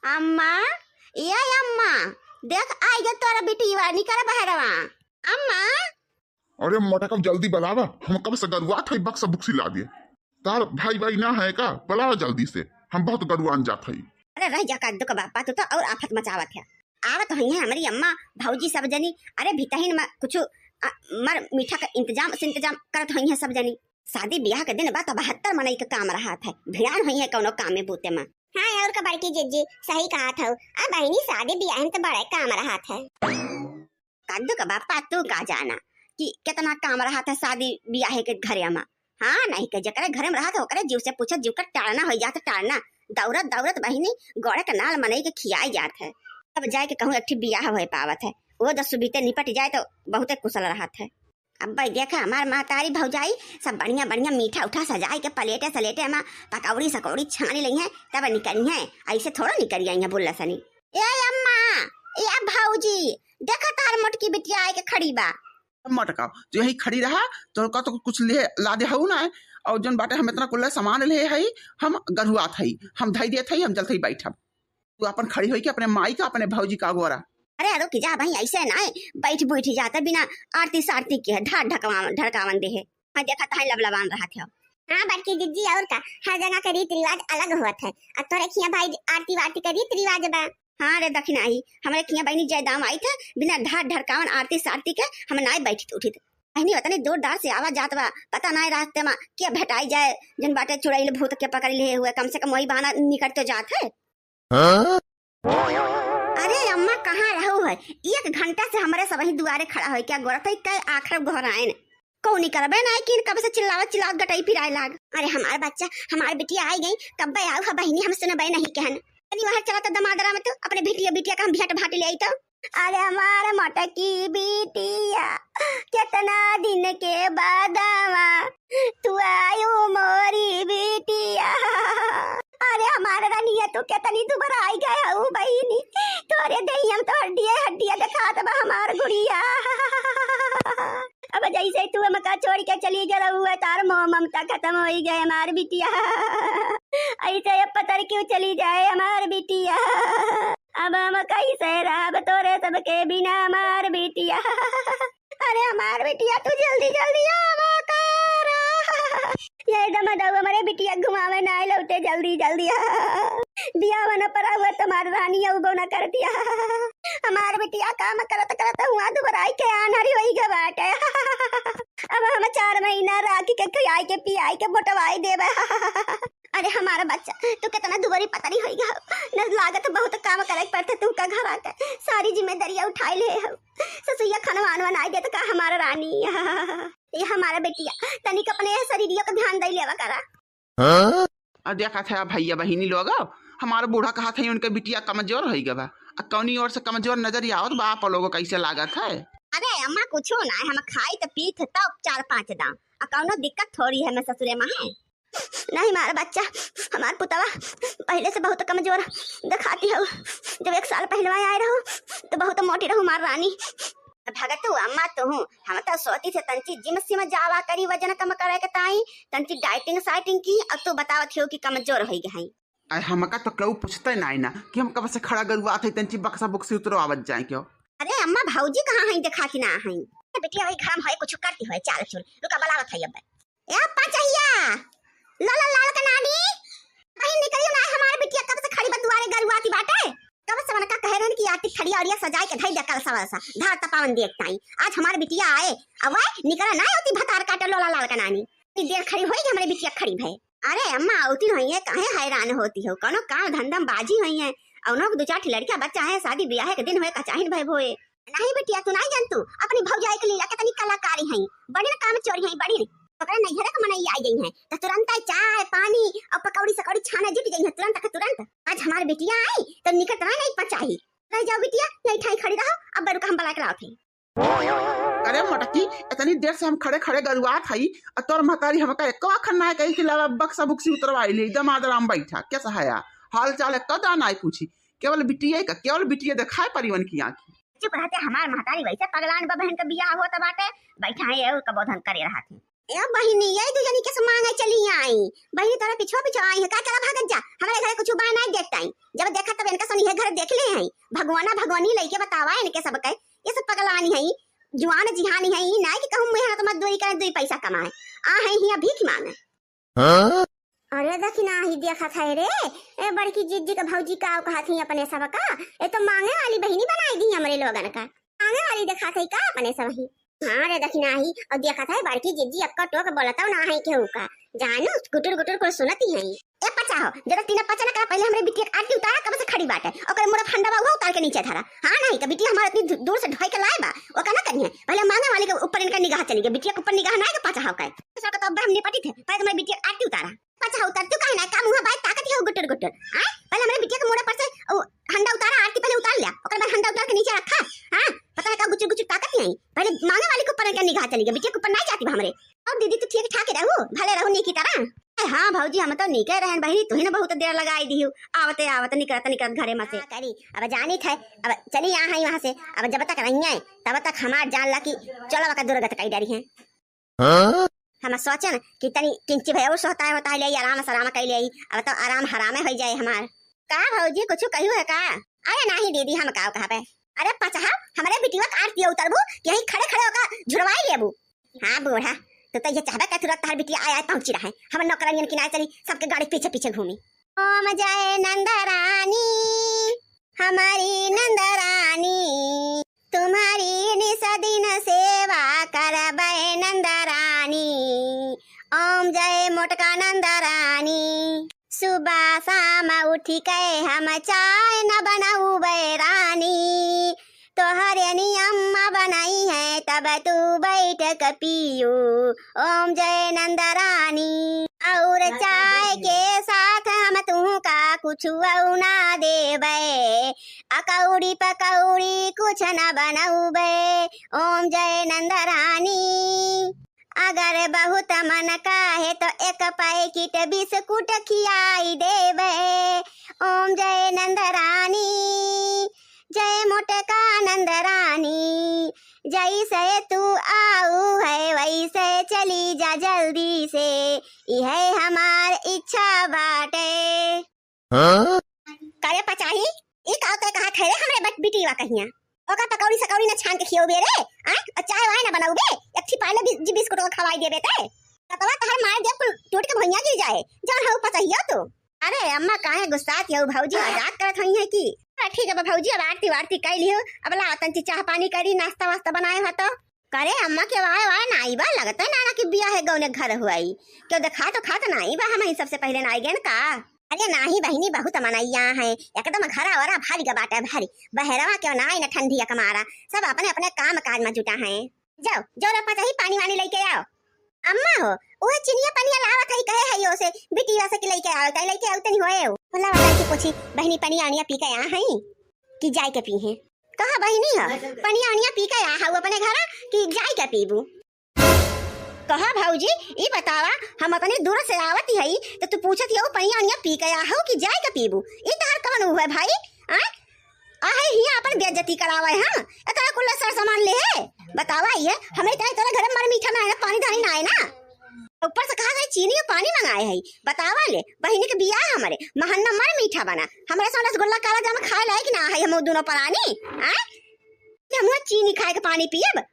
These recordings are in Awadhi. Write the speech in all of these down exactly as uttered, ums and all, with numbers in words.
अम्मा, ए अम्मा, देख, आई गए तोरा बिटिया, निकर बहरवा। अम्मा। अरे मोटका, जल्दी बलावा, हम कब से गरुआत हई, बक्सा बुक्सी लादिए। तार भाई भाई ना है का? बलावा जल्दी से, हम बहुत गरुआन जात हई। अरे रह जा कद्दू का बापा, तू तो और आफत मचावत है। आवत होइहैं हमरी अम्मा, भौजी सब जनी। अरे भितहिन मा कुछ, अ, मर मीठा का इंतजाम से इंतजाम करत होइहैं सब जनी। शादी ब्याह के दिन बा त बहत्तर मनई के काम रहत है, भिड़ान होइहैं कौनो काम में बूते मा। हाँ, और का बड़की जिज्जी सही कहत हऊ। आ बहिनी, शादी ब्याह में त बड़े काम रहत है। कद्दू का बापा, तू का जाना कि कितना काम रहत है शादी ब्याह के घरे मा। हाँ, नहीं के जकरे घरे में रहत है, ओकरे जीव से पूछत, जीव का टाड़ना होइ जात है, टाड़ना। दौड़त दौड़त बहिनी गोड़े के नाल मनई के खियाई जात है। अब जाए के कहूँ एक ठी ब्याह होइ पावत है, वो दस सुबीते निपट जाए तो बहुते कुशल रहत है। अब भाई देखा, हमार महतारी भौजाई सब बढ़िया बढ़िया मीठा उठा सजाए के प्लेटे सलेटे मा पकौड़ी सकौड़ी छानी लइहैं, तब निकरिहैं। ऐसे थोड़ा निकरि आइहैं बुल्ला सनी। ए अम्मा, ए भौजी, देखा तार मोटकी बिटिया आए के खड़ी बा। मोटका, तू यही खड़ी रहा, तोहका तो कुछ ले लादे हऊ ना, और जौन बाटे हम इतना कुल्ला सामान ले हई, हम गरुआत हई, हम धई देत हई, हम जल्दी बैठब। तू अपन खड़ी होई के अपने माई का, अपने भौजी का गोरा। अरे रुक जा भाई, ऐसे ना है, बैठ बैठ जाता बिना आरती सारती के है, ढार ढकवा-, ढड़कावन दे है। हाँ, देखा ताई लबलबान रहत है। हाँ बड़की जिज्जी, और का, हर जगह के रीत रिवाज अलग होत है। अब तोरे खिया भाई आरती वारती के रीत रिवाज बा। हाँ रे दखिनाही, हमरे खिया बहिनी जय दाम आई थे, बिना ढार ढड़कावन आरती सारती के हम नाय बैठित उठित। बहिनी उतनी दूर दार से आवा जात बा, पता नाय रास्ते मा के भेटाई जाए, जन बाटे चुड़ैल भूत के पकड़ लिए हुए, कम से कम वही बहाना निकल तो जात है। हाँ? अरे अम्मा, कहाँ रहू है? एक घंटा से हमरे सबही दुआरे खड़ा होई, क्या गोरत है, कई आखर गोहरायन। कौनी करबे ना कि कब से चिल्लावत चिल्लावत गटई पिराए लाग। अरे हमार बच्चा, हमार बिटिया आई गई, कब्बे आऊ हा बहिनी, हम सुनबे नहीं कहन। तनी वहाँ चला तो दमादरा में तो अपने बिटिया बिटिया का हम भेंट भाटी ले आई तो। अरे हमार मटकी बिटिया, कितना दिन के बाद आवा तू आयु मोरी बिटिया। अरे हमार रानिया, तू कितनी दुबराई गए हऊ बहिनी, तोरे देहिया में तो हड्डिया हड्डिया देखात बा हमार गुड़िया। अब जैसे तू हमका छोड़ के चली गए हुए, तार मोह ममता खत्म होई गए हमार बिटिया। ऐसे अब पतर क्यों चली जाए हमार बिटिया। अब हम कैसे रहब तोरे सबके बिना हमार बिटिया। अरे हमार बिटिया, तू जल्दी जल्दी आवा कर। ये दमदऊ हमरे बिटिया घुमावे ना लौटे जल्दी जल्दी। बियाह न परा हुआ तुम्हार रानी अउबो न कर दिया। हमार बिटिया काम करत करत हुआ दुबराई के आन्हरी होई गए बाटे। अब हम चार महीना राखी के खियाई के पियाई के मोटवाई देबे। अरे हमारा बच्चा, तू कितना दुबरी पतरी होई गए, न लागत बहुत काम करे के पड़ते तू का घर आके, सारी जिम्मेदारियां उठाई ले हो। ससुइया खाना वान बनाई देत का हमारा रानी? ये हमारा बेटिया, तनिक अपने शरीरिया का ध्यान दे लेवा करा। हाँ? आ देखत है भैया बहिनी लोग, हमारा बूढ़ा कहत है उनके बिटिया कमजोर होई गवा। आ कौनी ओर से कमजोर नजर आवत बा आप लोगों, कैसे लागत है? अरे अम्मा, कुछो ना है, हम खाई त पीत तब चार पांच दाम, आ कौनो दिक्कत थोड़ी है, मैं ससुरे में है। नहीं मार बच्चा, हमार पुतवा पहले से बहुत कमजोर दिखाती हो। जब एक साल पहले आए रहो तो बहुत मोटी रहू मार रानी। भगतू अम्मा, तू, हम तो सोची थे तंची जिम सिम जावा करी वजन कम करे के ताई, तंची डाइटिंग साइटिंग की, अब तू बतावत हो कि कमजोर होई गई। अरे हमका तो केहू पूछते नाई ना कि हम कब से खड़ा गरुआ थे, तंची बक्सा बुक्सी उतरवावत जाए क्यों? अरे अम्मा, भौजी कहाँ हैं, देखा कि ना हैं? बिटिया वही घर में है, कुछ करती है, चाल चुल, रुका बुलावत है अब। ए पचहिया, लाला लाल का नानी, कहीं निकलियो ना, हमार बिटिया कब से खड़ी बा दुआरे गरुआती बाटे। कब से उनका कहे रहन कि आरती खड़ी औरिया सजाए के धई दे कल सवेरे सा, धार तपावन देख ताई। आज हमार बिटिया आए, अब वह निकला ना होती भतार काटे लोला लाल का नानी। इतनी देर खड़ी होई कि हमारे बिटिया खड़ी भय। अरे अम्मा, औती नहीं है, काहे हैरान होती हो? कौनो काम धंधा में बाजी हुई है, और उन्हों के दो चार ठे लड़का बच्चा है, शादी ब्याह के दिन होए, कचाहिन भय भोए। नहीं बिटिया, तू नहीं जानतू, अपनी भौजाई के लीला कितनी कलाकारी हैं, बड़ी ना काम चोरी हैं, बड़ी। ओकरे नैहरे के मनई आई गई हैं, तो तुरंत आई चाय, पानी और पकौड़ी सकौड़ी छाने जुट गई हैं, तुरंत के तुरंत। आज हमार बिटिया आई, तो निकट रहा नहीं पचाही। रह जाओ बिटिया, यही ठाई खड़ी रहो, अब बड़ू का हम बुला के लाओ थे। अरे मोटकी, इतनी देर से हम खड़े खड़े गरुआत हई, और तोर महतारी हमका एको आखर ना कही कि लावा बक्सा बुक्सी उतरवाई ले, दमाद राम बैठा, कैसा है यार? हाल चाल एको दा ना पूछी, केवल बिटिया का, केवल बिटिया दिखाए परिवन की आँखी। चुप रहते, हमार महतारी वैसे पगलान बा, बहन का बियाह होत बाटे, बैठा है, ये कबो धन करे रहत है। ए बहिनी, यही दू जनी के से मांगे चली आई। बहिनी, तोरा पिछुआ पिछुआ आई है का? चला भागत जा, हमारे घर कुछ बाय नहीं देखता है। जब देखा तब इनका सनी है घर देख ले हैं। भगवाना भगवानी लइके बतावा इनके सबके। ये सब पगलानी है, जुआन जिहानी है, ई नाय कि कहूँ मुँह हाथ मजदूरी करे, दुई पैसा कमाए। आ है हियाँ भीख मांगे। हाँ? अरे दखिनाही देखत है रे, ए बड़की जिज्जी के भौजी का कहत ही अपने सबका, ए तो मांगे वाली बहिनी बनाई दी हमरे लोगन का। मांगे वाली देखात है का अपने सब ही? हाँ रे दखिनाही, और देखत है बड़की जिज्जी अक्का टोक बोलत ना है केहू का, जानू गुटुर गुटुर कुल सुनती है। ए पचा हो, जरा तीन पचा ना करा, पहले हमरे बिटिया के आरती उतारा, कब से खड़ी बाटे, ओकर मुड़ा फंडवा हुआ उतार के नीचे धरा। हाँ नहीं तो बिटिया हमारे इतनी दू-, दूर से ढोई के लाए बा, ओका ना करिए, पहले मांगे वाली के ऊपर इनका निगाह चली गई, बिटिया के ऊपर निगाह ना है कि पचा हो का। दूसरा का तो अब हम निपटी थे, पहले तुम्हारी बिटिया के आरती उतारा। पचा उतार तू काहे ना का मुँह बाय ताकत है गुटर गुटर। आय, पहले हमरे बिटिया के मुड़ा पर से उ हंडा उतारा, आरती पहले उतार लिया, ओकर बाद हंडा उतार के नीचे रखा। हाँ, पता ना का गुचुर गुचुर ताकत ही आई। पहले मांगे वाली के ऊपर इनका निगाह चली गई, बिटिया के ऊपर नहीं जाती बा हमरे। अब दीदी तू ठीक ठाक रहू, भले रहू नीकी तरह। ए, हाँ भौजी, हम तो नीके रहन बहिनी, तू ही ना बहुत देर लगाई दिहू, आवते आवत निकलत निकलत घरे में से। का करी, अब जानी थे, अब चली यहाँ है वहाँ से, अब जब तक रही है तब तक हमार जान ला कि चलो वका दुर्गत कई डरी है। हाँ? हम सोचन कि तनी किंची भय और सोहता है होता है ले आराम से आराम कई ले, अब तो आराम हरामे हो जाए हमार। का भौजी कुछ कहू है का? अरे नहीं दीदी, हम का कहबे। अरे पचहा, हमरे बिटिया के आरती उतरबू, यही खड़े खड़े ओका झुरवाई लेबू। हाँ बूढ़ा, तू तो ये चाहबे का तुरंत तहर बिटिया आए आए पहुंची रहे, हम नौकरानियन की ना चली, सबके गाड़ी पीछे पीछे घूमी। ओम जय नंद रानी, हमारी नंद रानी, तुम्हारी निस दिन सेवा करबै नंद रानी। ओम जय मोटका नंद रानी। सुबह शाम उठी के हम चाय न बनउबै रानी, तोहरे नियम बनाई है तब तू बैठ के पियो। ओम जय नंद रानी। और चाय के साथ हम तुहका कुछ ना देबै, अकौड़ी पकौड़ी कुछ न बनउबै। ओम जय नंद रानी। अगर बहुत मन काहे तो एक पैकेट बिस्कुट खियाई देबै। ओम जय नंद रानी, जय मोटका नंद रानी, जैसे तू आऊ है वैसे चली जा जल्दी से, इहे हमार इच्छा बाटे। हाँ? करे पचाही, ई का तय कहा थे रे हमरे बट बिटीवा कहिया? ओका पकौड़ी सकौड़ी न छान के खियौबे रे, आय? और चाय वाय न बनौबे, एक ठी पार्ले बि-, जी बिस्कुट को खवाई देबे ते। कतवा तहर मार दे कुल टूट के भुइयां गिर जाए, जौन हऊ पचहियो तू। अरे अम्मा काहे गुस्सात हऊ भौजी, मजाक करत हई है कि? अरे ठीक है बा भौजी, अब आरती वारती कई लियो, अब लाओ तंची चाह पानी करी, नाश्ता वास्ता बनाए हो तो। करे अम्मा के वाय वाय नाई बा, लगते ना, ना कि बियाहे गौने घर हुआई। क्यों देखा तो खात नाई बा, हम ही सबसे पहले नाई गेन का? अरे नाही बहिनी, बहुत मनैया है, एकदम घरा वरा भारी ग बाटे भारी। बहरवा के नाई न ठंडी अकमारा, सब अपने अपने काम काज में जुटा है। जाओ, जाओ रे पचही पानी वानी लेके आओ। अम्मा हो, वो चिनिया पनिया लावत है, कहे है यो से, बिटिया से कि लेके आओ, तै लेके आओ तनी होए। बोला वाला की पूछी, बहिनी पनिया अनिया पी के आ है कि जाए के पी है? कहा बहिनी ह, पनिया ओनिया पी के आ हऊ अपने घरा कि जाई के पीबू? कहा भौजी, ई बतावा, हम अपने दूर से आवत हई, तो तू पूछत हऊ पनिया ओनिया पी के आ हऊ कि जाई के पीबू? ई तहार कवन हुआ भाई? आ? आ है हिया अपन बेइज्जती करावे हैं? इतना कुल सर सामान ले है? बतावा ये, हमें इतना, इतना घर में मर मीठा में आए ना, पानी धानी ना आए ना। ऊपर से कहा जाए चीनी और पानी मंगाए है। बतावा ले, बहिनी के बियाह हमरे, महन्ना मर मीठा बना। हमरे साथ रसगुल्ला काला जाम खाए लायक ना है हम दोनों परानी, आय? कि हम चीनी खाए के पानी पियब?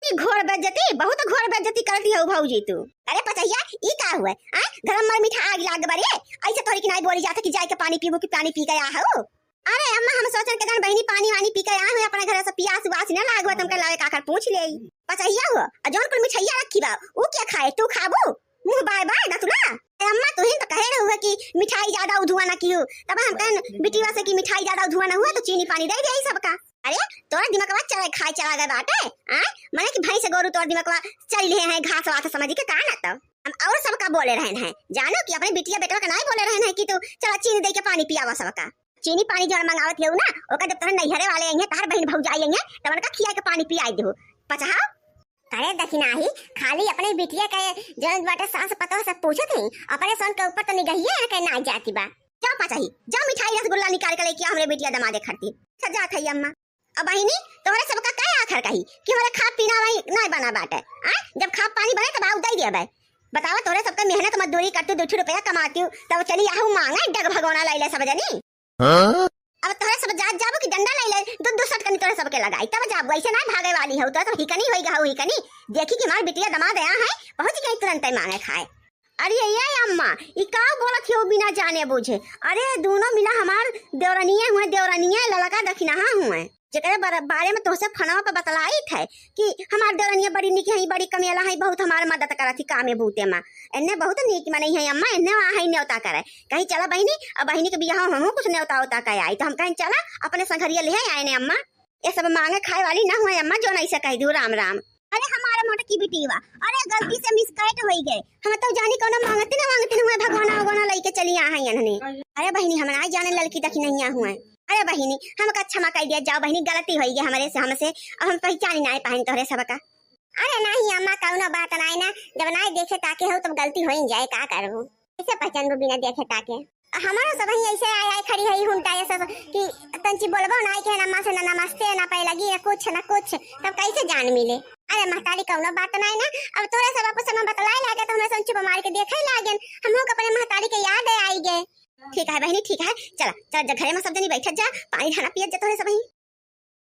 ई घोर बेइज्जती, बहुत घोर बेइज्जती करती हऊ भौजी तू। अरे पचहिया, ई का हुए? आय? घर में मर मीठा आग लाग बरे, ऐसे तोरी की नाई बोली जाता कि जाए के पानी पीबू कि पानी पी के आ हऊ? अरे अम्मा, हम सोचन के जान बहिनी पानी वानी पी के आ हुए अपने घर से, पियास उआस न लाग हुए, तुमके लावे काकर पूछ ले। पचहिया हो, आ जौन कुल मिठाइया रखी बा, ऊ के खाए, तू खाबू? मुंह बाय बाय दतुला। ए अम्मा, तू ही तो कहे रहुए कि मिठाई ज्यादा उधुआ ना किहू, तब हम कहन बिटिया से कि मिठाई ज्यादा उधुआ ना हुआ तो चीनी पानी दे दे सबका। अरे तोरा दिमागवा चले खाए चला गए बाटे, आ? मने कि भैंस गोरू तोर दिमागवा चल ले है घास वास समझ के का ना तो। हम और सबका बोले रहन है, जानो कि अपने बिटिया बेटवा का नहीं बोले रहन है कि तू चला चीनी दे के पानी पियावा सबका। चीनी पानी जौन मंगावत हऊ ना, ओकर जब तोहरे नैहरे वाले अइहें, तोहर बहिन भौजाई अइहें, तब उनका खिया के पानी पियाई देहु। पचहा? अरे दखिनाही, खाली अपने बिटिया के जौन बाटे सास पतोह से पूछत हई, अपने सन के ऊपर तो निगहिए इनके ना जाती बा। जाओ पचही, जाओ मिठाई रसगुल्ला निकाल के लेके आओ हमरे बिटिया दमादे खरती। अच्छा जात हई अम्मा। अब बहिनी, तोहरे सबका का आत हर कही कि हमरे खाब पीना वही नाहीं बना बाटे। आय, जब खाब पानी बने तब आउ दइ देबे। बतावा, तोहरे सबके मेहनत मजदूरी करती, दू ठो रुपया कमाती, तब चली आहू माँगे डग भगोना लइले सब जनी। हाँ? अब तोहरे सब जात जाबू कि डंडा लइले, दू दू सटकनी तोहरे सबके लगाई, तब जाबू। ऐसे नाहीं भागे वाली हउ, तोहरे सब हिकनी होइ गहउ, हिकनी। देखी कि हमार बिटिया दमाद आया है, पहुँच गई तुरंते माँगे खाए। अरे ये अम्मा, ई का बोलत हो बिना जाने बूझे? अरे दोनों मिला हमार देवरनिया हुए, देवरनिया ललका दखिनहा हुए। जेकरे बारे, बारे में तोहसे फोनवा पे बतलाइत है कि हमार देवरनिया बड़ी निक है, बड़ी कमेला है, बहुत हमार मदद करत ही कामे बूते में। एन्ने बहुत नीक मनई है अम्मा, एन्ने आ है न्योता करे। कहीं चला बहिनी, अब बहिनी के बियाह हमहू कुछ न्योता उता के आई, तो हम कहें चला अपने संघरिया लिहे आए ने अम्मा। ये सब माँगे खाए वाली ना हुए अम्मा, जो नहीं से कह दू राम राम। अरे हमारे मोटकी बिटिया, अरे गलती से मिसकैट होइ गए। हम तो जानी कौनो माँगती ना माँगती ना हुए, भगवाना वगवाना लइके चली आ हैं इन्हने। अरे बहिनी, हम नाहीं जाने ललकी दखिनहिया हुए। अरे बहिनी, हमका क्षमा कइ दिया जाओ बहिनी, गलती होइ गई हमरे से, हमसे। अब हम पहचानी नाहीं पाइन तोहरे सबका। अरे नाहीं अम्मा, कौनो बात नाहीं ना, जब नाहीं देखे ताके हो तब गलती होइ जाए, का करबू? कैसे पहचानबू बिना देखे ताके? हमारो सब ही ऐसे आए आए खड़ी है हुंटा ये सब कि तंची बोलबो नाहीं के, ना अम्मा से, ना नमस्ते, ना पैलगी, ना कुछ, ना कुछ, तब कैसे जान मिले? अरे महतारी, कौनो बात नाहीं ना, अब तोरे सब आपस में बतलाए लागे तो हम ऐसे चुप मार के देखे लागेन, हमहू के अपने महतारी के याद आई गए। ठीक है बहिनी, ठीक है, चला चला जा घरे में सब जनी बैठत जा, पानी ढाना पियत जा तोहरे सब ही।